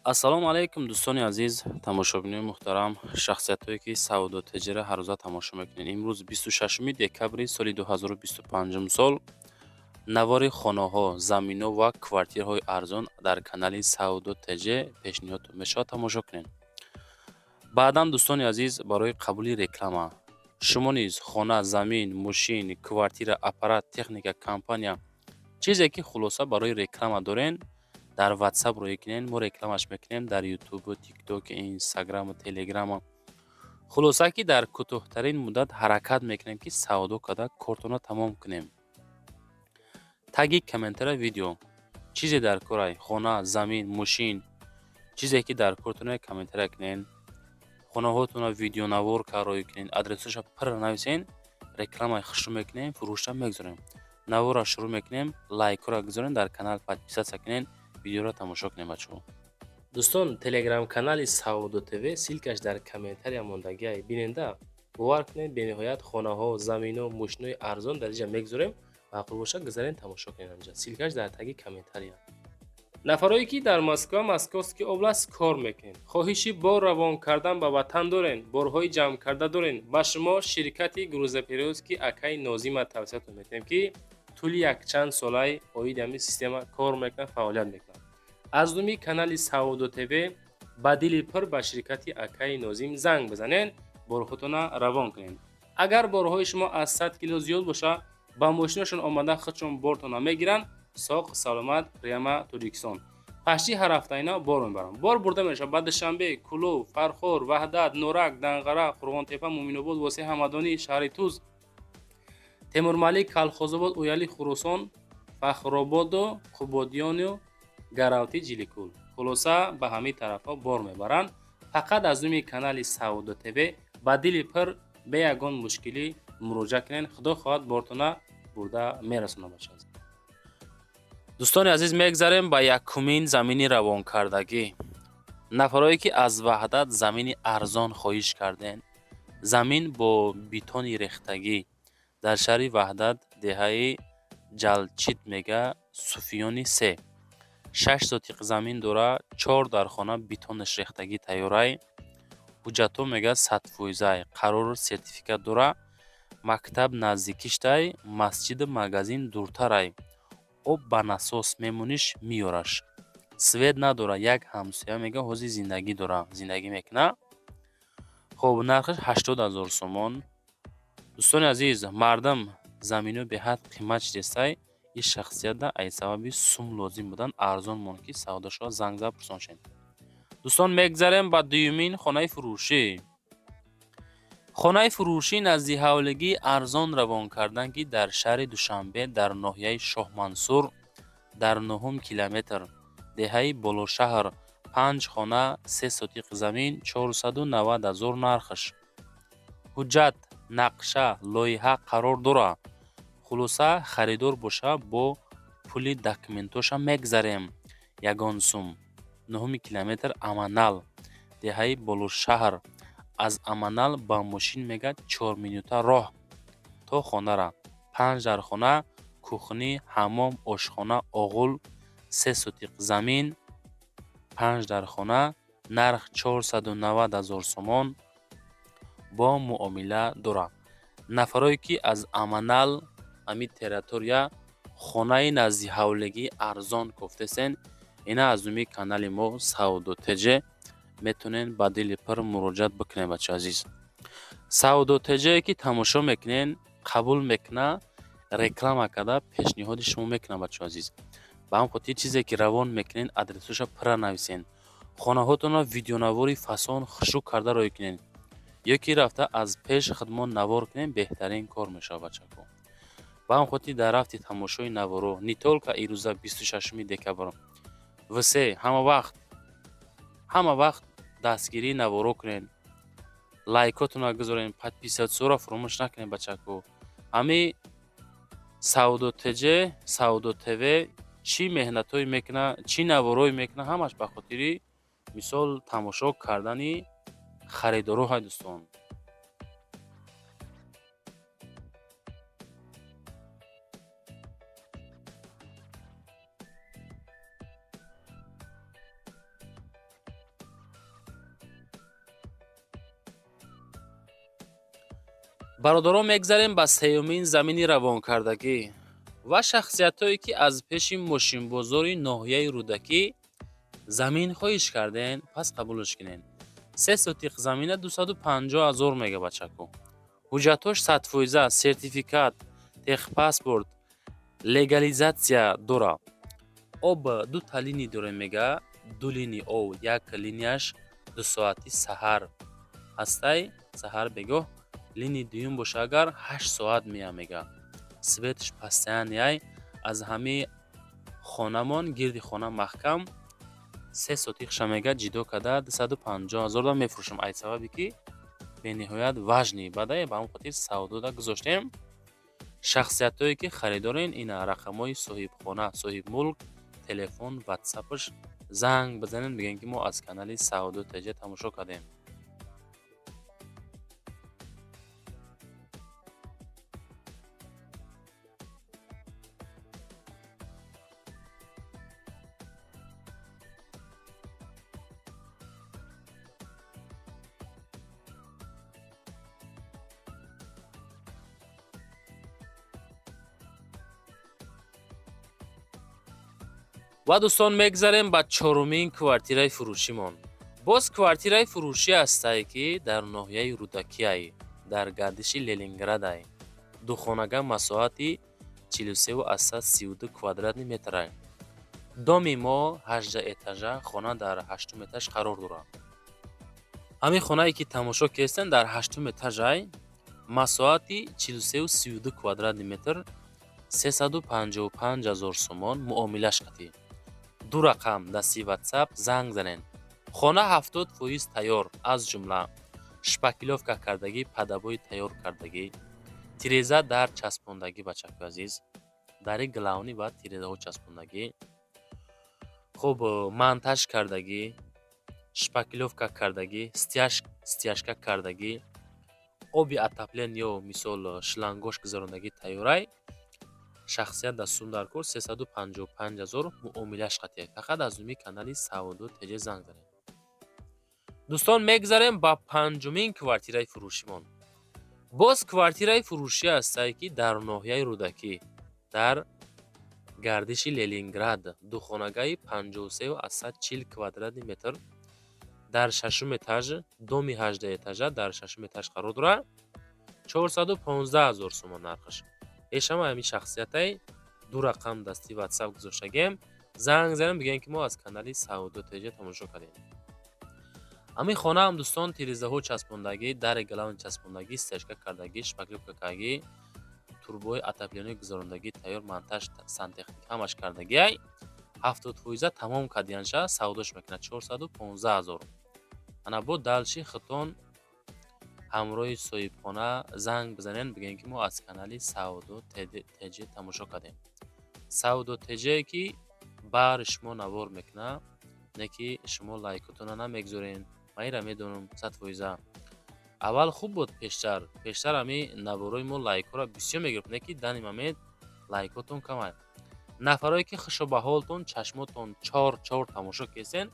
Ассалому алайкум, дӯстони азиз, тамошобинони муҳтарам, шахсиятҳое, ки Савдо ТҶ-ра ҳаррӯза тамошо мекунед. Имрӯз 26 декабри соли 2025 сол навори хонаҳо, заминҳо ва квартираҳои арзон дар канали Савдо ТҶ пешниҳод мешавад, тамошо кунед. Баъдан, дӯстони азиз, барои қабули реклама шумо низ хона, замин, мошин, квартира, аппарат, техника, компания, чизе ки хулоса барои реклама дорен, дар WhatsApp рӯй кунед, мо рекламаш мекунем дар Ютубу, Тикток, Инстаграму, Телеграму. Хулоса ки дар кӯтоҳтарин муддат ҳаракат мекунем, ки савдо карда кортонро тамом кунем. Таги комментария видео чизе дар корай, хона, замин, мошин, чизе ки дар кортона комментария кунед, хонаҳотонро видеонавор рӯй кунед, адресҳоша пурра нависен, рекламаи хушрӯ мекунем, фурӯшта мегузорем. Наворро шурӯъ мекунем, лайкҳоро гузорем, дар канал подписаться кунед, видеоро тамошо кунем, бачаҳо. Дӯстон, телеграм-канали Савдо ТВ ссылка ш дар комментария мондагиай, биненда. Бовар кунед, бениҳоят хонаҳо, заминҳо, мошинои арзон дар инҷа мегузорем. Маъқул бошад, гузарен, тамошо кунед анҷа. Ссылка ш дар таги комментария. Нафарое ки дар Москва, Московский область кор мекунед, хоҳиши бор равон кардан ба ватан дорен, борҳои ҷамъкарда дорен, ба шумо ширкати грузоперевозки акаи Нозима тавсиятон метиҳем, ки тӯли якчанд солаи оиди ҳамин система кор мекунад, фаъолият мекунад. Аз номи канали Савдо ТВ ба дили пур ба ширкати акаи Нозим занг бизанед, борҳотона равон кунед. Агар борҳои шумо аз 100 кило зиёд бошад, ба мошинашон омада худшон бортона мегиранд, соқ саломат прямо Тоҷикистон. Почти ҳар ҳафта ина бор мебаранд. Бор бурда мешавад ба Душанбе, Кӯлоб, Фархор, Ваҳдат, Норак, Данғара, Қурғонтепа, Муъминобод, Восеъ, Ҳамадонӣ, шаҳри Туз, Темурмалик, Калхозобод, Ояли, Хуросон, Фахрободу, Қубодиёну Гаравти, Ҷиликул. Хулоса, ба ҳамин тарафҳо бор мебаранд. Фақат аз номи канали Савдо ТВ ба дили пур бе ягон мушкилӣ муроҷиат кунед, худо хоҳад, бортона бурда мерасонад, бача. Дӯстони азиз, мегзарем ба якумин замини равонкардагӣ. Нафарое ки аз Ваҳдат замини арзон хоҳиш кардем, замин бо бетони рехтагӣ дар шаҳри Ваҳдат, деҳаи Ҷалчит мега, Суфиёни се, 6 сотиқ замин дора, чор дархона, бетонаш рехтагӣ тайёрай, ҳуҷҷатҳо мега 100%-ай, қарору сертификат дора, мактаб наздикиштай, масҷиду магазин дуртарай, об ба насос мемониш меёраш, свет надора, як ҳамсоя мега ҳозир зиндагӣ дора, зиндагӣ мекуна. Хоб, нархаш 80 000 сомон. Дӯстони азиз, мардам замино беҳад қимат шидестай, ин шахсиятда аз сабаби сум лозим будан арзон монд, ки савдо шавад, занг зад, пурсон шед. Дӯстон, мегзарем ба дуюмин хонаи фурӯшӣ. Хонаи фурӯшӣ назди ҳавлигӣ арзон равон кардан, ки дар шаҳри Душанбе, дар ноҳияи Шоҳмансур, дар нуҳум километр, деҳаи Болошаҳр, панҷ хона, 3 сотиқ замин, 490 000 нархаш. Ҳуҷҷат, нақша, лоиҳа қарор дора. Хулоса, харидор боша, бо пули документоша мегзарем, ягон сум. Нуҳуми километр, Аманал, деҳаи Болошаҳр, аз Аманал ба мошин мега 4 минута роҳ то хонара. Панҷ дархона, кухня, ҳаммом, ошхона, оғул, 3 сотиқ замин, панҷ дархона, нарх 490 000 сомон, бо муомила дорад. Нафарое ки аз Аманал, ҳамин территория, хонаи назди ҳавлигӣ арзон кофтесен, ина аз номи канали мо Савдо ТҶ метавонед ба дили пур муроҷиат бикунед, бачаи азиз. Савдо ТҶ ки тамошо мекунед, қабул мекуна, реклама карда пешниҳоди шумо мекунад, бачаи азиз. Ба ҳам хотир чизе ки равон мекунед, адресҳоша пурра нависен, хонаҳотонро видеонавори фасон хушрӯ карда рӯй кунед ё ки рафта аз пеш худмон навор кунем, беҳтарин кор мешавад, бачако. Ба ҳам хотир дар рафти тамошои наворо не только ирӯза, 26 декабр, все ҳама вақт, ҳама вақт дастгирии наворо кунед, лайкотонро гузоред, подписаться ро фаромӯш накунед, бачако. Ҳами Савдо ТҶ, Савдо ТВ чӣ меҳнатҳое мекунад, чӣ наворое мекунад, ҳамаш ба хотири мисол тамошо кардани харидоро ҳай, дӯстон. Бародарон, мегзарем ба сеюмин замини равонкардагӣ ва шахсиятҳое, ки аз пеши мошинбозори ноҳияи Рӯдакӣ замин хоҳиш карден, пас қабулш кунен. 3 сотиқ замина 250 000 мега, бачако. Ҳуҷҷатҳош 100%, сертификат, техпаспорт, легализация дора. Об дута линия дорем, мега, ду линии об. Як линияш 2 соати саҳар ҳастай, саҳар бегоҳ, линии дуюм боша, агар 8 соат мея, мега. Светш постоянный. Аз ҳамаи хонамон гирди хона маҳкам. 3 сотиқша, мега, ҷидо карда 250 000 да мефурӯшам. Ай сабабе ки бениҳоят важный бадае, ба ҳамон хотир савдода гузоштем. Шахсиятҳое, ки харидорен, ина рақамҳои соҳибхона, соҳибмулк, телефон, ватсапаш, занг бизанед, бигӯед, ки мо аз канали Савдо ТЖ тамошо кардем. Ва дӯстон, мегзарем ба чорумин квартираи фурӯшимон. Боз квартираи фурӯшӣ ҳастае, ки дар ноҳияи Рӯдакиай, дар гардиши Ленинградай. Духонага, масоҳати 43,32 квадратный метрай. Доми мо 18 этажа, хона дар ҳаштум этаж қарор дорад. Ҳамин хонае, ки тамошо кестен, дар ҳаштум этажай, масоҳати 43,32 квадратный метр, 355 000 сомон, муомилаш қатӣ. Ду рақам дасти ватсап, занг занед. Хона 70% тайёр, аз ҷумла шпаклёвка кардагӣ, под обои тайёр кардагӣ, тиреза дар часпондагӣ, бачако азиз, дари главный ва тирезаҳо часпондагӣ, хуб монтаж кардагӣ, шпаклёвка кардагӣ, стяжка кардагӣ, оби отопление ё мисол шлангош гузарондагӣ тайёрай. Шахсият дар сум дар кор 355 000, муомилаш қатъия. Фақат аз номи канали Савдо ТЖ занг занед. Дӯстон, мегзарем ба панҷумин квартираи фурӯшимон. Боз квартираи фурӯшӣ ҳастае, ки дар ноҳияи Рӯдакӣ, дар гардиши Ленинград, духонагаи 53,40 квадратный метр, дар шашум этаж, доми 18 этажа, дар шашум этаж қарор дорад. 415 000 сомон нархаш. Эшама ҳамин шахсиятай, ду рақам дасти ватсап гузоштагем, занг занем, бигӯем, ки мо аз канали Савдо ТЖ тамошо кардем. Ҳамин хонаам, дӯстон, тирезаҳо часпондагӣ, дари главный часпондагӣ, стяжка кардагӣ, шпаклёвка кардагӣ, трубои отопление гузарондагӣ тайёр, монтаж, сантехник ҳамаш кардагиай. 70% тамом кардианша, савдош мекунад 415 000. Ана бо дальше хитон ҳамроҳи соҳибхона занг бизанед, бигӯем, ки мо аз канали Савдо ТЖ тамошо кардем. Савдо ТЖ, ки баъри шумо навор мекунад, не ки шумо лайкотона намегузорен. Ман инра медонам 100%. Аввал хуб буд, пештар ҳамин наворои мо лайкҳоро бисёр мегирифт, не ки данный момент лайкотон камай. Нафарое, ки хушо ба ҳолтон, чашмотон чор чор тамошо кесен,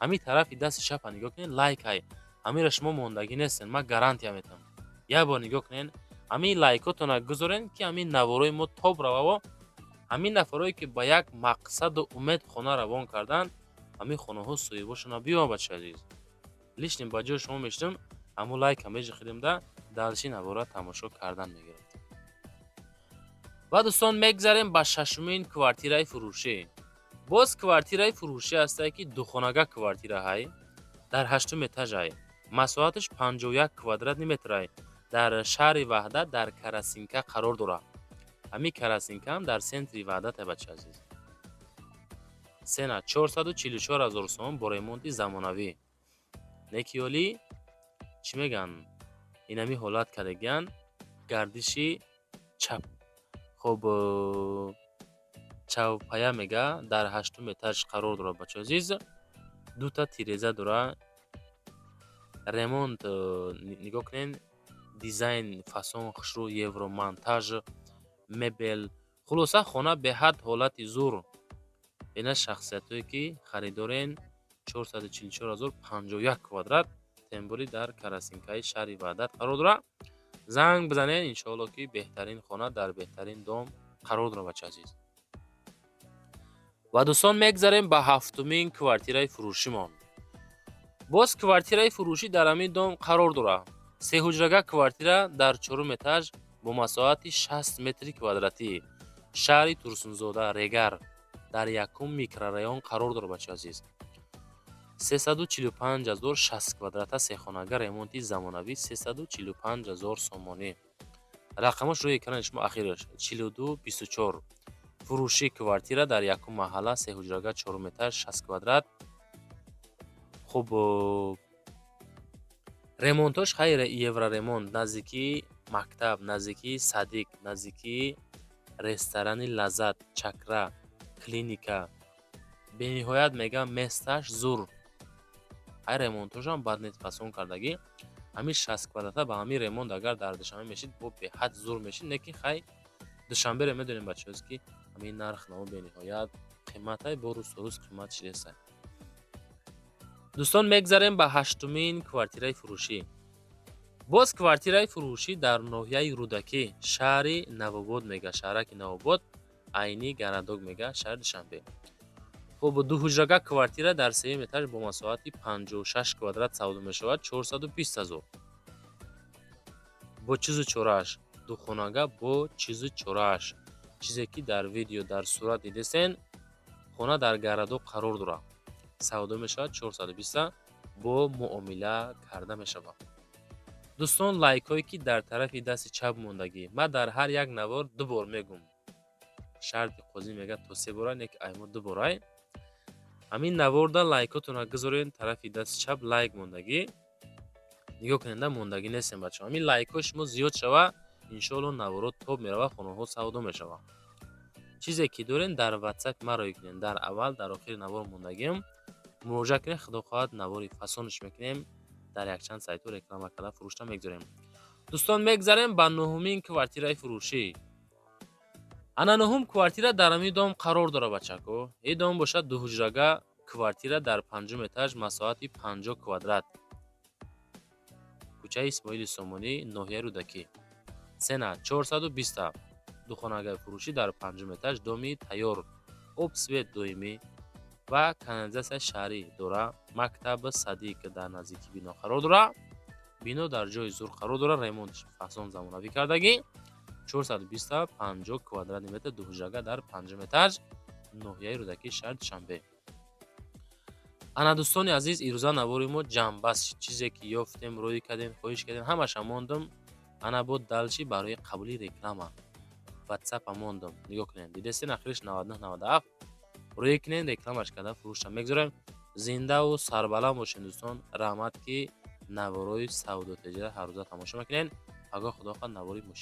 ҳамин тарафи дасти чапа нигоҳ кунед, лайкай, ҳаминро шумо мондагӣ нестен, ман гарантия метавам. Як бор нигоҳ кунед, ҳамин лайкотона гузорен, ки ҳамин наворои мо тоб рававо. Ҳамин нафарое, ки ба як мақсаду умед хона равон карданд, ҳамин хонаҳо соҳибошона биён. Бача азиз, лишний ба ҷои шумо мешидам, ҳамун лайка межихидимда, дальше навора тамошо кардан мегирад. Ва дӯстон, мегзарем ба шашумин квартираи фурӯшӣ. Боз квартираи фурӯшӣ ҳастае, ки духонага квартира ҳай, дар ҳаштум этажай, масоҳаташ 51 квадратный метрай, дар шаҳри Ваҳдат, дар Карасинка қарор дорад. Ҳамин Карасинкаам дар центри Ваҳдате, бача азиз. Цена 444 000 сомон, бо ремонти замонавӣ. Некиёлӣ чӣ мегӯянд, инами ҳолат кардагиянд, гардиши чап, хоб, чавпая, мега, дар ҳаштум этаж қарор дорад. Бача азиз, дута тиреза дорад. Ремонт нигоҳ кунед, дизайн, фасон хушрӯ, евромонтаж, мебел, хулоса, хона беҳад ҳолати зур. Ина шахсиятҳое, ки харидорен, 444 000, 51 квадрат, тем более дар Карасинкаи шаҳри Ваҳдат қарор дорад. Занг бизанед, иншоалло, ки беҳтарин хона дар беҳтарин дом қарор дорад, бача азиз. Ва, дӯстон, мегзарем ба ҳафтумин квартираи фурӯшимон. Боз квартираи фурӯшӣ дар ҳамин дом қарор дорад. Сеҳуҷрага квартира дар чорум этаж бо масоҳати 60 метри квадратӣ, шаҳри Турсунзода, Регар, дар якум микрорайон қарор дорад, бача азиз. 345 000, 60 квадрата, сехонага, ремонти замонавӣ, 345 000 сомонӣ. Рақамош рӯи экрани шумо, ахираш 4224. Фурӯши квартира дар якум маҳалла, сеҳуҷрага, чорум этаж, 60 квадрат. Хуб, ремонтош хайр, евроремонт, наздикии мактаб, наздикии садик, наздикии ресторани «Лаззат», «Чакра», клиника. Бениҳоят мегам, месташ зур. Ҳай, ремонтошам бад нест, фасон кардагӣ. Ҳамин 60 квадрата ба ҳамин ремонт агар дар Душанбе мешид, бо беҳад зур мешид. Лекин хай, Душанберо медонем, бачаҳоз, ки ҳамин нарх наво бениҳоят қиматай, бо рӯз то рӯз қимат шидесай. Дӯстон, мегзарем ба ҳаштумин квартираи фурӯшӣ. Боз квартираи фурӯшӣ дар ноҳияи Рӯдакӣ, шаҳри Навобод мега, шаҳраки Навобод, Айни городок мега, шаҳри Душанбе. Хуб, дуҳуҷрага квартира дар сеюм этаж бо масоҳати 56 квадрат савдо мешавад 420 000 бо чизу чорааш. Духонага бо чизу чорааш, чизе ки дар видео, дар сурат дидесен. Хона дар городок қарор дорад, савдо мешавад 420, бо муомила карда мешавад. Дӯстон, лайкҳое ки дар тарафи дасти чап мондагӣ, ман дар ҳар як навор ду бор мегум. Шарти қозӣ мегӯяд то се бора, не ки аймо ду борай. Ҳамин наворда лайкотонро гузорен. Тарафи дасти чап лайк мондагӣ, нигоҳ кунед, мондагӣ нестем, бачаҳо. Ҳамин лайкҳои шумо зиёд шава, иншоалло, наворо топ мерава, хонаҳо савдо мешавад. Чизе ки дорен, дар Ватсап ма рӯй кунед. Дар аввал, дар охири навор мондагиам, муроҷиат кунед. Худо хоҳад, навори фасонаш мекунем, дар якчанд сайтҳо реклама карда, фурӯшта мегузорем. Дӯстон, мегзарем ба нуҳумин квартираи фурӯшӣ. Ана, нуҳум квартира дар ҳамин дом қарор дорад, бачако. Ин дом бошад дуҳуҷрага квартира дар панҷум этаж, масоҳати 50 квадрат, кӯчаи Исмоили Сомонӣ, ноҳияи Рӯдакӣ. Цена 420. Духонагаи фурӯшӣ дар панҷум этаж, доми тайёр, об, свет доимӣ ва канализатсияи шаҳрӣ дора. Мактаб, садик дар наздикии бино қарор дорад. Бино дар ҷои зур қарор дорад, ремонтш фасон, замонавӣ кардагӣ. 420, 50 квадратный метр, дуҳуҷрага дар панҷум этаж, ноҳияи Рӯдакӣ, шаҳри Душанбе. Ана, дӯстони азиз, ирӯза навори мо ҷамъбаст. Чизе ки ёфтем, рӯй кардем, хоҳиш кардем, ҳамаша мондум. Ана, бо дальше барои қабули реклама Ватсапа мондум. Нигоҳ кунед, дидестен, ахириш 9997. Рӯй кунед, рекламаш карда, фурӯшта мегузорем. Зиндаву сарбаланд бошед, дӯстон. Раҳмат, ки наворои савдотиҷара ҳаррӯза тамошо мекунед. Пагоҳ, худо хоҳад, навори мошин.